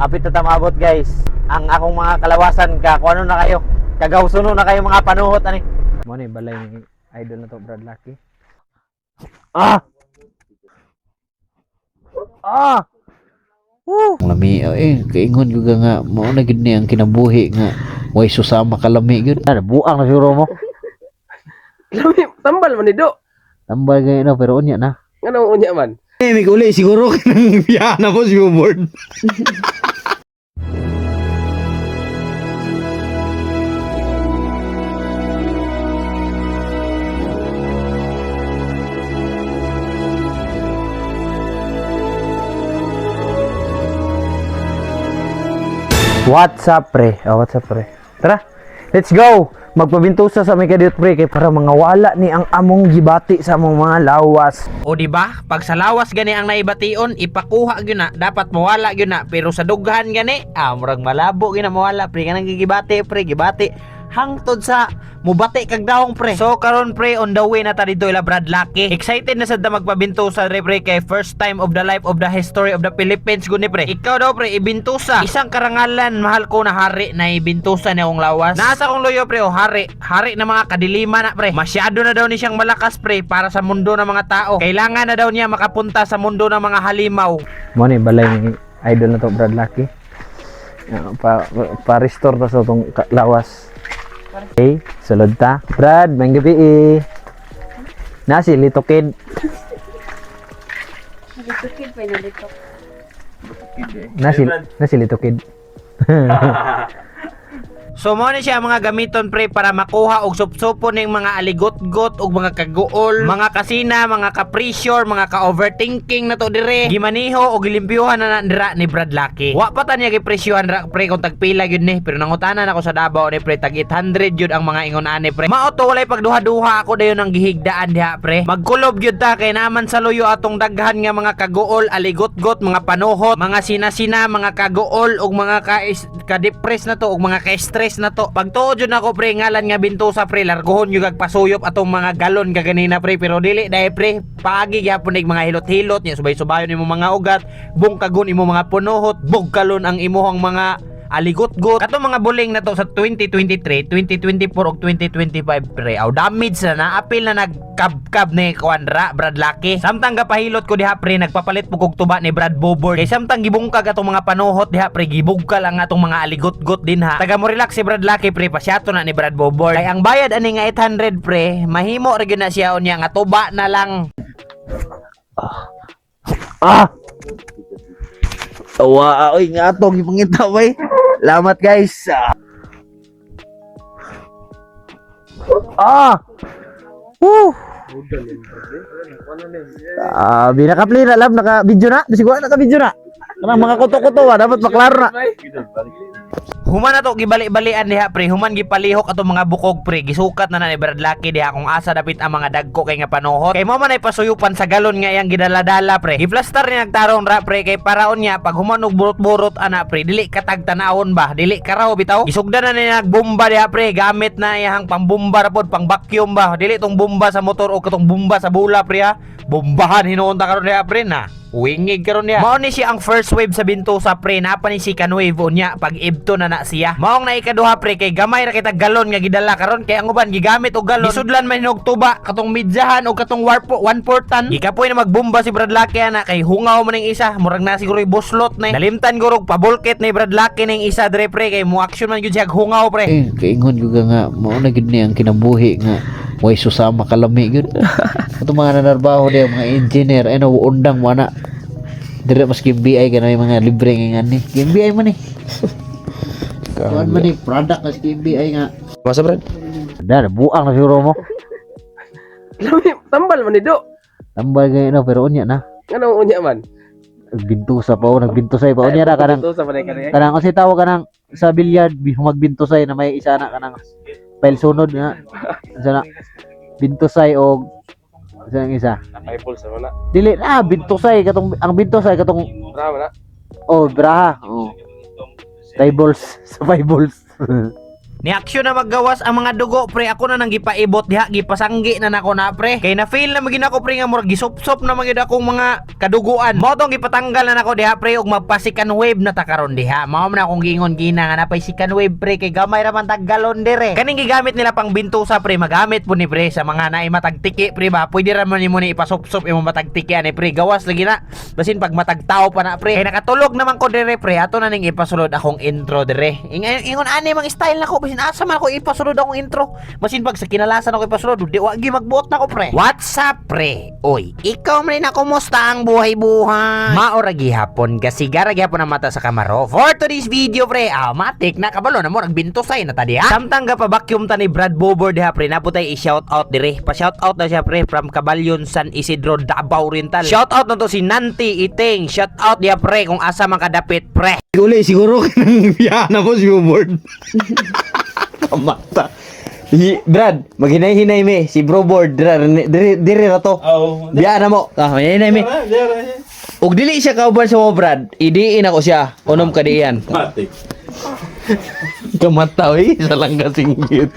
Apit na tamabot, guys. Ang akong mga kalawasan ka, kung ano na kayo. Kagawsuno na kayo mga panuhot ani. Mo ni balay ni idol na to, Brad Lucky. Ah! Ah! Woo! Lami eh kaingon gyud ka nga mao na gyud ni ang kinabuhi nga way susama ka lami gyud. Ano, buang na siguro mo. Lami, tambal man ni do. Tambal gay no, pero unya na. Nganong unya man? Eh may uli siguro kanang biya na mo si board. What's up, pre? Oh, what's up, pre? Tara, let's go! Magpabintusa sa may kadiyot, pre, kay para mga wala ni ang among gibati sa among mga lawas. O di ba? Pag sa lawas gani ang naibation, ipakuha gyud na, dapat mawala gyud na, pero sa dughan gani, murag malabo gyud na mawala pre, kanang gibati pre, gibati hangtod sa mubati kag dahong pre. So karon pre, on the way na ta didto ila Brad Lucky. Excited na sad ta magpabintusa re pre kay first time of the life of the history of the Philippines guni pre. Ikaw daw pre ibintusa. Isang karangalan mahal ko na hari na ibintusa ni akong lawas. Nasa akong loyo pre o hari, hari na mga kadilima na pre. Masyado na daw ni siyang malakas pre para sa mundo ng mga tao. Kailangan na daw niya makapunta sa mundo ng mga halimaw. Mo ni balay ni idol na to, Brad Lucky. Pa restore ta sa tong lawas. Okay, sulod ta. Brad, may gabi eh. Na si Lito Kid. Litukid pa yung litok. Na si Lito Kid. So mo ni siya ang mga gamiton pre para makuha og supsupon ning mga aligot-got og mga kaguol, mga kasina, mga ka-pressure, mga ka-overthinking na to dire. Gimaniho og gilimpyuhan na na dira ni Brad Lucky. Wa pa ta niya gipresyuhan ra pre kung tagpila gyud ni, pero nangutana na ako sa Davao ni pre, tag 800 gyud ang mga ingon ani pre. Mao to walay pagduha-duha ako dayon ang gihigdaan diha pre. Magkulob gyud ta kay naman sa luyo atong daghan nga mga kaguol, aligot-got, mga panuhot, mga sinasina, mga kaguol ug mga ka-depress na to ug mga ka-stress na to. Pagtuo jud nako pre, ngalan nga bintusa pre, largohon gyud kag pasuyop atong mga galon kaganina pre, pero dili dai pre, paagi gyapon nig mga hilot-hilot nya, subay-subayon imong mga ugat, bungkagon imong mga punuhot, bugkalon ang imuhang mga aligot-got. Katong mga buling na to sa 2023, 2024 ug 2025 pre. Aw damage na naapil na nagkabkab ni Kuanra, Brad Lucky. Samtang gapahilot ko diha pre, nagpapalit po kog tuba ni Brad Bobor. Kay samtang gibungkag atong mga panuhot diha pre, gibugkal ang atong mga aligot-got din ha. Taga mo relax si Brad Lucky pre, pasyato na ni Brad Bobor. Kay ang bayad ani nga 800 pre, mahimo ra gyud na siya unya nga tuba na lang. Ah! Tawa, oy, nga atong ipangita bay. Salamat guys. Ah! Ah! Woo! Ah, binaka-play na lab, naka-video na. Bisig wala naka-video na. Kanang mga kuto-kuto ba, dapat maklaro na. Human na to gibali-balian diha pre, human gipalihok atong mga bukog pre, gisukat na na ni Brad Lucky diha kung asa dapit ang mga dagko kay nga panuhot. Kay mo man ay pasuyupan sa galon nga iyang gidaladala pre. Giplastar ni nagtarong ra pre kay paraon niya pag human og burot-burot ana pre, dili katag tanawon ba, dili karaw bitaw. Gisugdan na ni nagbomba diha pre, gamit na iyang pangbomba ra pod, pang vacuum ba. Dili tong bomba sa motor o katong bomba sa bula pre ha. Bombahan hinuon ta karon diha pre na. Wingig karon niya. Mao ni siya ang first wave sa bintusa pre, napa ni second wave unya pag ibto na na siya. Maong na ikaduha pre kay gamay ra kita galon nga gidala karon kay ang uban gigamit og galon. Gisudlan man hinog tuba katong midyahan o katong warpo 1/4 tan. Gikapoy na magbomba si Brad Lucky ana kay hungaw man ning isa, murag na siguro buslot na. Nalimtan gurog pabulkit ni Brad Lucky ning isa dre pre kay mo action man gyud siya hungaw pre. Eh kaingon gyud ka nga mao na gyud ni ang kinabuhi nga way susama ka lami gyud. Atong mga nanarbaho diha mga engineer ay no undang mo ana. Dire mas BI ka na yung mga libre nga ni. BI man ni. Kuan man ni product mas BI nga. Masa Brad? Dar buang na siguro mo. Lami, tambal man ni do. Tambal gay no, pero unya na. Nganong unya man? Nagbintusa pa o, nagbintusay pa. Unya ra kanang Bintusa pa ni kanang kasi tawag kanang sa bilyard magbintusay na may isa na kanang file sunod na. Isa na bintusay og isa ang isa. Eyeball sa mana. Dili na bintusay katong ang bintusay katong Bravo na. oh braha. Oh. Five balls sa 5 balls. Ni aksyon na maggawas ang mga dugo, pre. Ako na nang gipaibot diha, gipasanggi na nako na, pre. Kay na feel na magin ako, pre, nga murag gisupsop na magyud akong mga kaduguan. Mao tong gipatanggal na nako diha, pre, ug magpasikan wave na ta karon diha. Mao man akong giingon gina nga napay sikan wave, pre, kay gamay ra man taggalon dire. Kaning gigamit nila pang bintusa, pre, magamit po ni pre sa mga naay matagtiki, pre ba. Pwede ra man nimo ni ipasupsop imong matagtiki ani, pre. Gawas lagi na. Basin pag matagtao pa na, pre. Kay nakatulog naman ko dire, pre. Ato na ning ipasulod akong intro dire. Ingon ani mang style nako, basin asa man ako ipasulod akong intro. Basin pag sa kinalasan ako ipasulod, di wagi magbuot nako, pre. What's up, pre? Oy, ikaw man na kumusta ang buhay-buhay? Maora gihapon kasi gara gihapon ang mata sa kamaro. For today's video, pre, ah, matik na kabalo na mo nagbintosay na ta diha. Samtang ga pa vacuum ta ni Brad Bobor diha, pre, naputay i-shout out dire. Pa shout out na siya, pre, from Cabalyon, San Isidro, Davao Oriental. Shout out na to si Nanti Iting. Shout out diha, pre, kung asa man kadapit, pre. Uli, siguro kanang biyahan na mo si Bobord. Kamata. Brad, maghinay-hinay mi. Si Bro Board, dire, dire, dire ra to. Oo. Biyahan na mo. Ah, maghinay mi. Ug dili siya kauban sa mo, Brad. Idiin ako siya. Unom ka diyan. Matik. Kamata, oy. Isa lang kasinggit.